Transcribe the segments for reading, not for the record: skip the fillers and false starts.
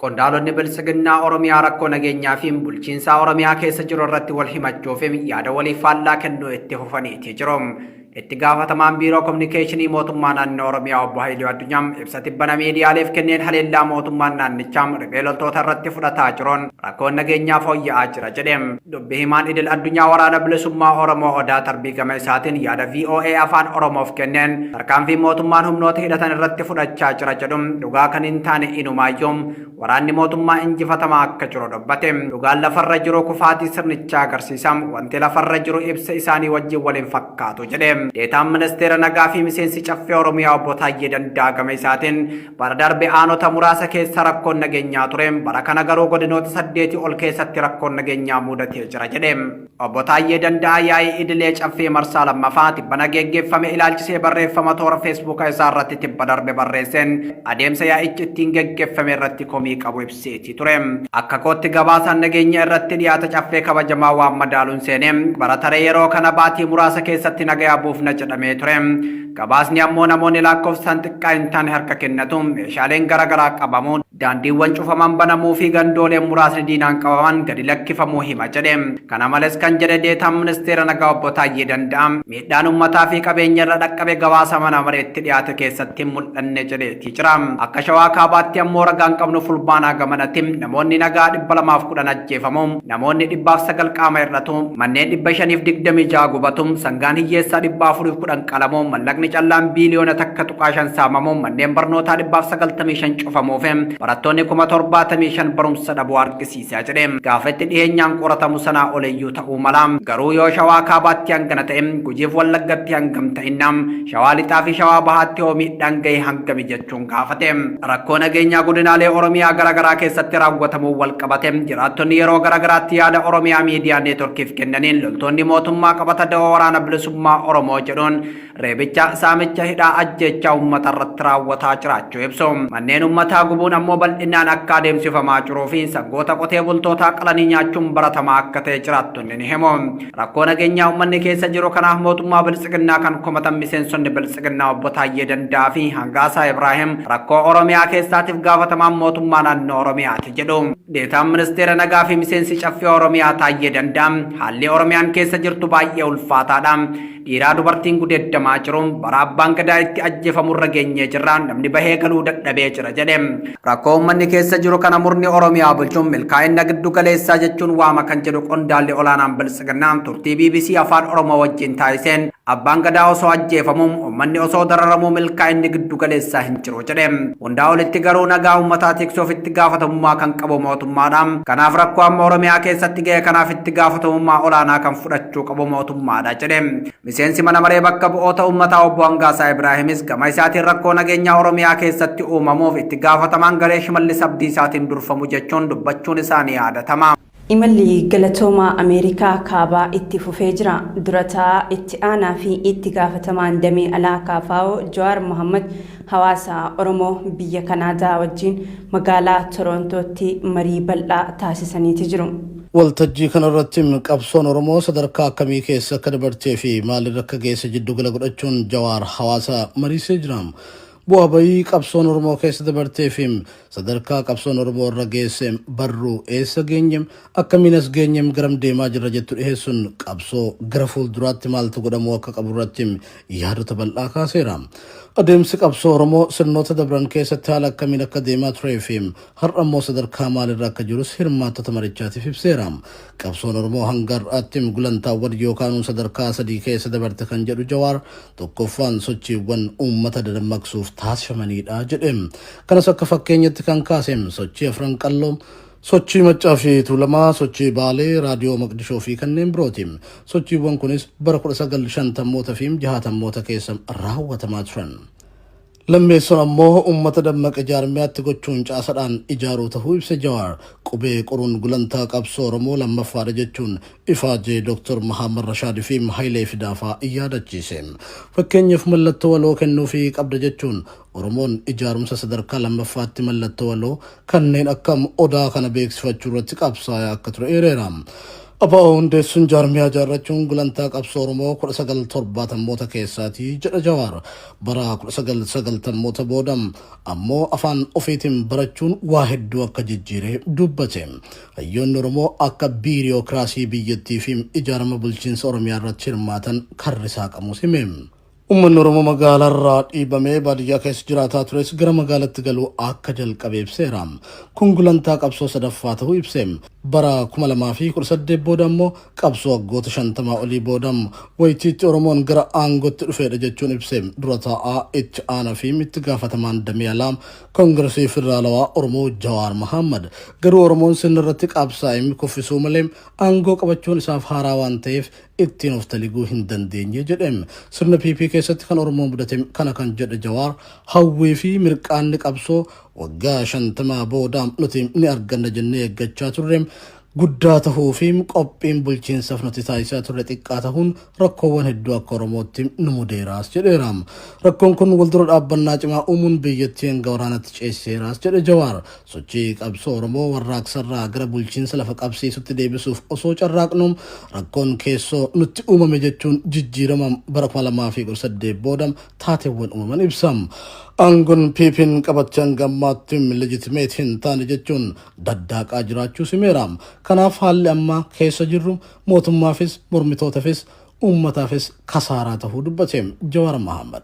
Qondaalonni Biltsiginnaa Oromiyaa rakkoo nageenyaa fi bulchiinsaa Oromiyaa keessa jiru irratti wal himachuu fi yaada waliif faallaa kennuu itti fufaniiti jiru. Itti gaafatamaan Biiroo Kominikeeshinii Mootummaa Naannoo Oromiyaa Obbo Hayiluu Addunyaa ibsa tibbana miidiyaaleef kenneen haleellaa mootummaan naannichaa riphee loltoota irratti fudhataa jiruun rakkoon nageenyaa fooyya'aa jira jedhe. Dubbi himaan idil addunyaa Waraana Bilisummaa Oromoo Odaa Tarbii gama isaatiin yaada VOA Afaan Oromoof kenneen tarkaanfii mootummaan humnoota hidhatan irratti fudhachaa jira jedhu dhugaa kan hin taane inumaayyuu waraanni mootummaa injifatamaa akka jiru dubbate. Dhugaan lafarra jiru kufaatii sirnichaa agarsiisa. Wanti lafarra jiru ibsa isaanii wajjin wal hin fakkaatu jedhe. Deetaan Ministeera Nagaa fi miseensi Caffee Oromiyaa Obbo Taayyee Danda'aa gama isaatiin Bara darbe aanota muraasa keessa rakkoon nageenyaa ture, bara kana garuu godinoota saddeetii ol keessatti rakkoon nageenyaa muudatee jira jedhe. Obbo Taayyee Danda'aa yaa'ii idilee Caffee marsaa lammafaa tibbana geggeeffame ilaalchisee barreeffama toora Feesbuuka isaa irratti tibba darbe barreesseen adeemsa yaa'ichi ittiin geggeeffame irratti komii qabu ibseetii ture. Akka kootti gabaasaan nageenya irratti dhiyaata Caffee kabajamaa waan madaaluun seene bara taree yeroo kana baatii muraasa keessatti nagayaa buufna jedhamee ture. Gabaasni ammoo namoonni lakkoofsaan xiqqaa hin taane harka kennatu, meeshaaleen gara garaa qabamu, daandiiwwan cufaman banamuu fi gandooleen muraasni diinaan qabaman gadi lakkifamuu hima jedhe. Kana malees kan jedhe Deetaan Ministeera Nagaa Obbo Taayyee Danda'aa, miidhaan ummataa fi qabeenya irra dhaqqabe gabaasa mana mareetti dhiyaate keessatti hin mul'anne jedheetii jira. Akka Shawaa Kaabaatti ammoo ragaan qabnu Fulbaanaa gamanatti namoonni nagaa 210 ajjeefamu, Namoonni 109 qaama hir'atu, manneen 526 gubatu, sangaan hiyyeessaa 410 qalamu, mallaqni callaan biiliyoona 1.5 saamamu, manneen barnootaa 195 cufamuu fi barattoonni 75,000 barumsa dhabuu argisiisa jedhe. Gaafa itti dhiyeenyaan qoratamu sanaa oliyyuu ta'uu mala. Garuu yoo Shawaa Kaabaatti hangana ta'e, Gujiif Wallaggatti hangam ta'inna? Shawaa Lixaa fi Shawaa Bahaatti hoo miidhaan gahe hangami jechuun gaafate. Rakkoo nageenyaa godinaalee Oromiyaa garaagaraa keessatti raawwatamuun walqabate jiraattonni yeroo garaagaraatti yaada Oromiyaa Miidiyaa Neetworkiif kennaniin loltoonni mootummaa qabata dawoo waraana bilisummaa Oromoo jedhuun reebicha, saamicha, hidhaa, ajjeechaa uummata irratti raawwataa jiraachuu ibsu. Manneen uummataa gubuun ammoo bal'inaan akka adeemsifamaa jiruu fi sangoota qotee bultootaa qalanii nyaachuun baratamaa akka ta'e jiraattonni ni himu. Rakkoo nageenyaa uummanni keessa jiru kanaaf mootummaa Biltsiginnaa kan komatan miseensonni Biltsiginnaa Obbo Taayyee Danda'aa fi Hangaasaa Ibraahim rakkoo Oromiyaa keessaatiif gaafatamaan mootummaa naannoo Oromiyaati jedhu. Deetaan Ministeera Nagaa fi miseensi Caffee Oromiyaa Taayyee Danda'aa haalli Oromiyaan keessa jirtu baay'ee ulfaataadha. Dhiiraa dubartiin gudeeddamaa jiru. Bara abbaan gadaa itti ajjeefamurra geenyee jirra. Namni bahee galuu dadhabee jira jedhe. Rakkoo uummanni keessa jiru kana murni Oromiyaa bulchuun milkaa'inna giddu galeessaa jechuun waama kan jedhu qondaalli olaanaan Biltsiginnaa turtii bbc Afaan Oromoo wajjin taasiseen abbaan gadaa osoo ajjeefamuu uummanni osoo dararamuu milkaa'inni giddu galeessaa hin jiru jedhe. Hundaa olitti garuu nagaa uummataa tiksuuf itti gaafatamummaa kan qabu mootummaadha. Kanaaf rakkoo amma Oromiyaa keessatti gahe kanaaf itti gaafatamummaa olaanaa kan fudhachuu qabu mootummaadha jedhe. Miseensi mana maree bakka bu'oota uummataa obbo Hangaasaa Ibraahimis gama isaatiin rakkoo nageenyaa Oromiyaa keessatti uumamuuf itti gaafatamaan garee Shimallis Abdiisaatiin durfamu jechuun dubbachuun isaa ni yaadatama. Imalli galatoomaa Ameerikaa Kaabaa itti fufee jira. Dura taa'aa itti aanaa fi itti gaafatamaan damee alaa KFO Jawaar Mohammad hawaasa Oromoo biyya Kanaadaa wajjin magaalaa Toroontootti marii bal'aa taasisaniiti jiru. Waltajjii kanarratti qabsoon Oromoo sadarkaa akkamii keessa akka dabartee fi maalirra akka geesse jiddugala godhachuun Jawaar hawaasa mariisee jira. Bu'aa bayii qabsoon Oromoo keessa dabartee fi sadarkaa qabsoon Oromoo irra geesse barruu eessa geenye, akkamiin as geenye, garam deemaa jirra jettu dhiheessuun qabsoo gara fuulduraatti maaltu godhamuu akka qabu irratti yaadota bal'aa kaaseera. Adeemsi qabsoo Oromoo sirnoota dabran keessatti haala akkamiin akka deemaa turee fi har'a immoo sadarkaa maalirra akka jirus hirmaattota marichaatiif ibseera. Qabsoon Oromoo hanga har'aatti gulantaawwan yookaanuu sadarkaa sadii keessa dabarte kan jedhu Jawaar, tokkoffaan sochiiwwan uummata dadammaqsuuf taasifamaniidha jedhe. Kanas akka fakkeenyatti kan kaase sochii Afran Qalloo, sochii Maccaa fi Tuulamaa, sochii Baalee, Raadiyoo Maqdishoo fi kanneen birooti. Sochiiwwan kunis bara 1950moota fi 60moota keessa raawwatamaa turan. Lammeessoon ammoo uummata dammaqe jaarmiyaatti gochuun caasadhaan ijaaruu tahuu ibse Jawaar. Qubee qoruun gulantaa qabsoo Oromoo lammaffaadha jechuun ifaajee Dr. Mahaammad Rashaad fi Hayilee Fidaafaa yaadachiise. Fakkeenyaaf mallattoo waloo kennuufii qabda jechuun Oromoon ijaarumsa sadarkaa lammaffaatti mallattoo waloo kanneen akka Odaa kana beeksifachuu irratti qabsaayaa akka ture eereera. ABO hundeessuun jaarmiyaa ijaarrachuun gulantaa qabsoo Oromoo 1970moota keessaati jedha Jawaar. Bara 1990moota booda ammoo afaan ofiitiin barachuun waa hedduu akka jijjiire dubbate. Hayyoonni Oromoo akka biiriyookiraasii biyyattii fi ijaarama bulchiinsa Oromiyaa irratti hirmaatan karri saaqamuus hime. Uummanni Oromoo magaalaarraa dhiibamee baadiyyaa keessa jiraataa tures gara magaalatti galuu akka jalqabe ibseera. Kun gulantaa qabsoo sadaffaa ta'uu ibse. Bara 2018 booda immoo qabsoo waggoota 50 olii booda wayitiitti Oromoon gara aangootti dhufeedha jechuun ibse. Dura taa'aa itti aanaa fi itti gaafatamaan damee alaa Koongiresii Federaalawaa Oromoo Jawaar Mohammad. Garuu Oromoon sirna irratti qabsaa'ee kuffisuu malee aangoo qabachuun isaaf haaraa waan ta'eef ittiin of taliguu hin dandeenye jedhe. Sirna PP keessatti kan Oromoo mudate kana kan jedhe Jawaar, hawwii fi mirqaanni qabsoo waggaa 50 booda nuti ni arganna jennee eeggachaa turre guddaa tahuu fi qophiin bulchiinsaaf nuti taasisaa turre xiqqaa tahuun rakkoowwan hedduu akka Oromootti nu mudeeraas jedheera. Rakkoon kun waldura dhaabbannaa cimaa uumuun biyyattii hanga waraanatti ceesiseeraas jedhe Jawaar. Sochii qabsoo Oromoo warraaqsarraa gara bulchiinsa lafa qabsiisutti deebisuuf osoo carraaqnu rakkoon keessoo nutti uumame jechuun jijjiirama bara 2018 booda taateewwan uumaman ibsa. Aangoon PP'n qabatte hanga ammaatti legitimate hin taane jechuun daddaaqaa jiraachuu simeera. Kanaaf haalli amma keessa jirru mootummaafis mormitootafis uummataafis kasaaraa tahuu dubbate Jawaar Mohammad.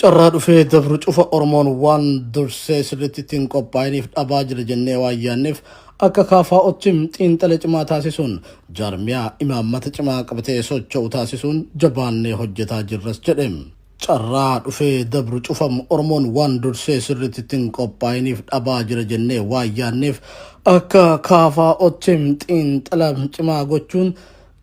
Carraa dhufee dabru cufa Oromoon waan dursee sirriitti ittiin qophaa'iniif dhabaa jira jennee waan yaanneef akka KFO'tti xiinxala cimaa taasisuun jaarmiyaa imaammata cimaa qabatee socho'u taasisuun jabaannee hojjetaa jirras jedhe. Carraa dhufee dabru cufa Oromoon waan dursee sirriitti ittiin qophaa'iniif dhabaa jira jennee waan yaanneef akka KFO'tti xiinxala cimaa gochuun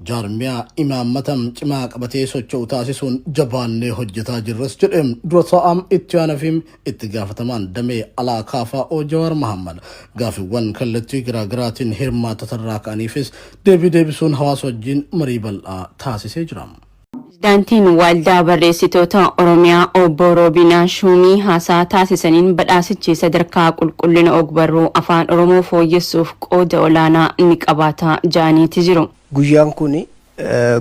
jaarmiyaa imaammata cimaa qabatee socho'u taasisuun jabaannee hojjetaa jirras jedhe dura taa'aa itti aanaa fi itti gaafatamaan damee alaa KFO Jawaar Mohammad. Gaafiiwwan kallattii garaagaraatiin hirmaattota irraa ka'aniifis deebii deebisuun hawaasa wajjin marii bal'aa taasisee jira. Pireezidaantiin Waldaa Barreessitoota Oromiyaa Obbo Roobinaa Shuumii haasaa taasisaniin badhaasichi sadarkaa qulqullina ogbarruu afaan Oromoo fooyyessuuf qooda olaanaa ni qabaata jedhaniiti jiru. Guyyaan kun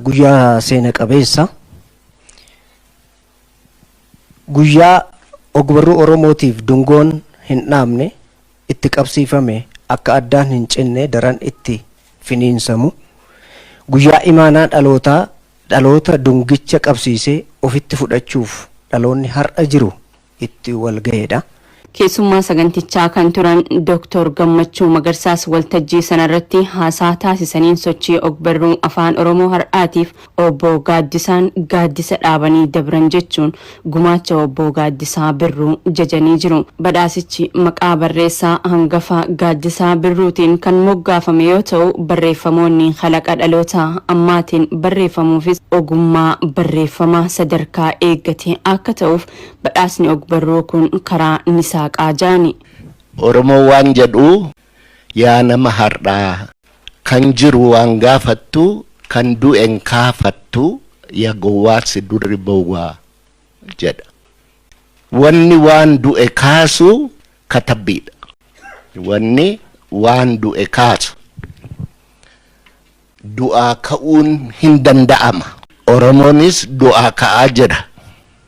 guyyaa seena qabeessa. Guyyaa ogbarruu Oromootiif dungoon hin dhaamne itti qabsiifame akka addaan hin cinne daran itti finiinsamu. Guyyaa imaanaa dhalootaa dhaloota dungicha qabsiisee ofitti fudhachuuf dhaloonni har'a jiru itti wal ga'eedha. Keessummaa sagantichaa kan turan Dr. Gammachuu Magarsaas waltajjii sanarratti haasaa taasisaniin sochii ogbarruu afaan Oromoo har'aatiif Obbo Gaaddisaan gaaddisa dhaabanii dabran jechuun gumaacha Obbo Gaaddisaa Birruu jajanii jiru. Badhaasichi maqaa barreessaa hangafa Gaaddisaa Birruutiin kan moggaafame yoo ta'u, barreeffamoonni kalaqa dhaloota ammaatiin barreeffamuufis ogummaa barreeffama sadarkaa eeggate akka ta'uuf badhaasni ogbarruu kun karaa ni saaqaa jaani. Oromoo waan jedhu, yaa nama har'aa kan jiru waan gaafattu, kan du'en kaafattu, yaa gowwaasi durri bowwaa jedha. Wanni waan du'e kaasu katabbiidha. Wanni waan du'e kaasu. Du'aa ka'uun hin danda'ama. Oromoonis du'aa ka'aa jira.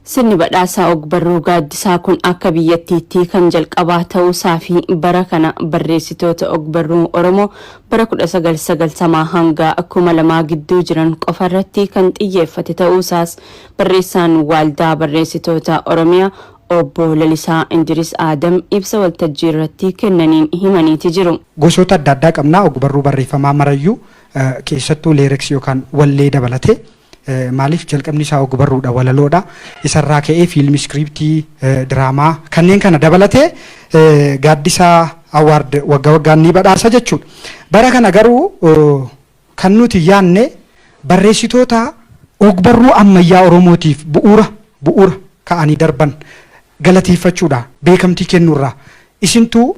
Sirni badhaasaa ogbarruu Gaaddisaa kun akka biyyattiitti kan jalqabaa ta'uusaa fi bara kana barreessitoota ogbarruu Oromoo bara 1990 hanga 2000 gidduu jiran qofarratti kan xiyyeeffate ta'uusaas barreessaan Waaldaa Barreessitoota Oromiyaa Obbo Lalisaa Indiris Aadam ibsa waltajjii irratti kennaniin himaniiti jiru. Gosoota adda addaa qabna ogbarruu barreeffamaa marayyuu, keessattuu lyrics yookaan wallee dabalatee. Maaliif, jalqabni isaa ogbarruudha, walaloodha. Isarraa ka'ee fiilmii, iskiriiptii, diraamaa kanneen kana dabalatee Gaaddisaa Award waggaa waggaan ni badhaasa jechuudha. Bara kana garuu kan nuti yaanne barreessitoota ogbarruu ammayyaa Oromootiif bu'uura ka'anii darban galateeffachuudha, beekamtii kennuurraa, isintu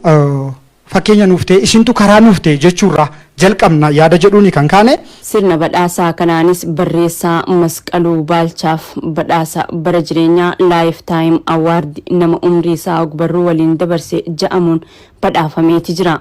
fakkeenya nuuf ta'e, isintu karaa nuuf ta'e jechuurraa jalqabna yaada jedhuuni kan kaane. Sirna badhaasaa kanaanis barreessaa Masqaluu Baalchaaf badhaasa bara jireenyaa, Lifetime Award, nama umrii isaa ogbarruu waliin dabarse ja'amuun badhaafameeti jira.